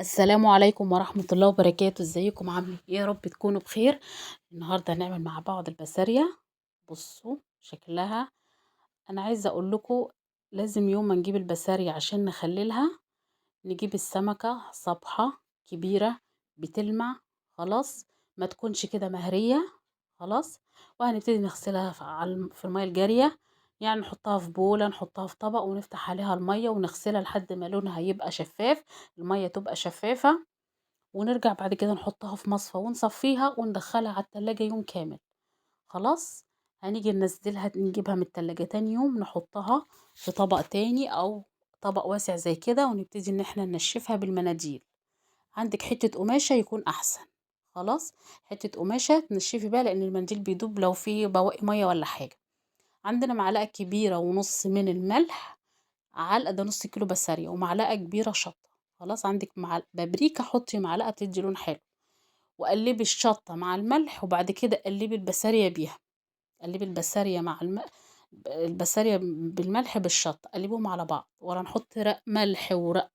السلام عليكم ورحمة الله وبركاته. ازيكم؟ عاملين ايه؟ يا رب تكونوا بخير. النهاردة هنعمل مع بعض البسارية. بصوا شكلها، انا عايزة اقول لكم لازم يوم ما نجيب البسارية عشان نخللها نجيب السمكة صبحة كبيرة بتلمع، خلاص ما تكونش كده مهرية، خلاص. وهنبتدي نغسلها في المية الجارية، يعني نحطها في بولة، نحطها في طبق ونفتح عليها المية ونغسلها لحد ما لونها يبقى شفاف، المية تبقى شفافة، ونرجع بعد كده نحطها في مصفى ونصفيها وندخلها على التلاجة يوم كامل. خلاص هنيجي ننزلها، نجيبها من التلاجة تاني يوم، نحطها في طبق تاني او طبق واسع زي كده، ونبتدي ان احنا ننشفها بالمناديل. عندك حتة قماشة يكون احسن، خلاص حتة قماشة تنشفي بيها لان المنديل بيدوب لو فيه بواقي مية ولا حاجة. عندنا معلقة كبيرة ونص من الملح، علقة ده نص كيلو بسارية، ومعلقة كبيرة شطة. خلاص عندك مع بابريكا حطي معلقة تدي لون حلو، وقلبي الشطة مع الملح، وبعد كده قلبي البسارية بيها، قلبي البسارية مع البسارية بالملح بالشطة، قلبيهم على بعض، ولا نحط رق ملح ورق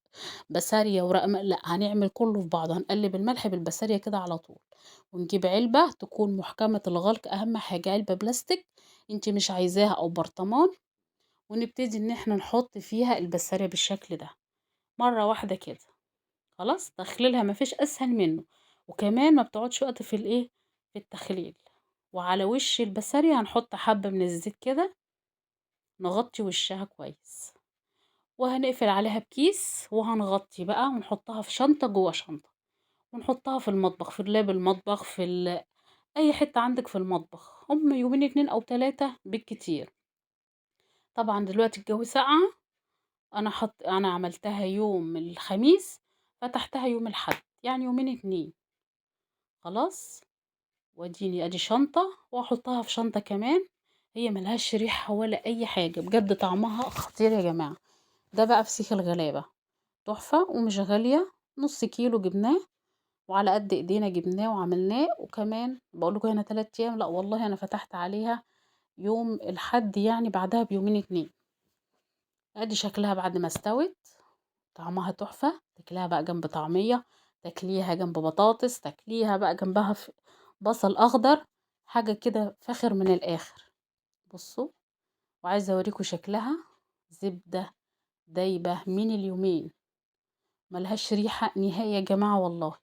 بسارية ورق لا هنعمل كله في بعضه، هنقلب الملح بالبسارية كده على طول. ونجيب علبة تكون محكمة الغلق، أهم حاجة علبة بلاستيك انت مش عايزاها أو برطمان، ونبتدي إن احنا نحط فيها البسارية بالشكل ده مرة واحدة كده. خلاص تخليلها مفيش أسهل منه، وكمان ما بتقعدش وقت في الإيه، في التخليل. وعلى وش البسارية هنحط حبة من الزيت كده، نغطي وشها كويس، وهنقفل عليها بكيس، وهنغطي بقى ونحطها في شنطة جوه شنطة، ونحطها في المطبخ، في دولاب المطبخ، في أي حتة عندك في المطبخ، هم يومين 2 أو 3 بالكتير. طبعا دلوقتي الجو ساقعة، أنا عملتها يوم الخميس، فتحتها يوم الأحد، يعني يومين 2. خلاص واديني ادي شنطة، واحطها في شنطة كمان، هي ملهاش ريحة ولا اي حاجة، بجد طعمها خطير يا جماعة. ده بقى فسيخ الغلابة، تحفة ومش غالية، نص كيلو جبناه وعلى قد ايدينا جبناه وعملناه. وكمان بقول لكم هنا 3 ايام، لا والله انا فتحت عليها يوم الحد، يعني بعدها بيومين 2. ادي شكلها بعد ما استوت، طعمها تحفة. تاكليها بقى جنب طعمية، تاكليها جنب بطاطس، تاكليها بقى جنبها في بصل اخضر، حاجة كده فاخر من الاخر. بصوا وعايزة اوريكم شكلها، زبدة دايبة من اليومين، ملهاش ريحة نهائي يا جماعة والله.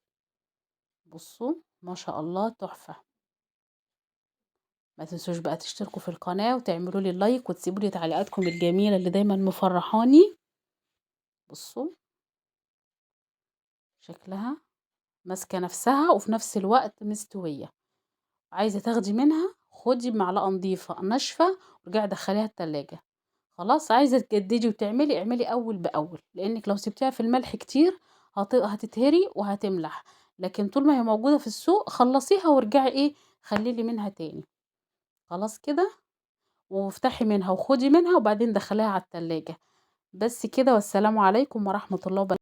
بصوا ما شاء الله تحفة. ما تنسوش بقى تشتركوا في القناة وتعملوا لي لايك وتسيبوا لي تعليقاتكم الجميلة اللي دايما مفرحاني. بصوا شكلها ماسكة نفسها وفي نفس الوقت مستوية. عايزة تاخدي منها خدي بمعلقة نظيفة ناشفة ورجعي دخليها التلاجة. خلاص عايزة تجددي وتعملي اعملي أول بأول، لأنك لو سبتيها في الملح كتير هتتهري وهتملح، لكن طول ما هي موجودة في السوق خلصيها وارجعي ايه خليلي منها تاني. خلاص كده، وافتحي منها وخدي منها وبعدين دخليها على التلاجة. بس كده، والسلام عليكم ورحمة الله وبركاته.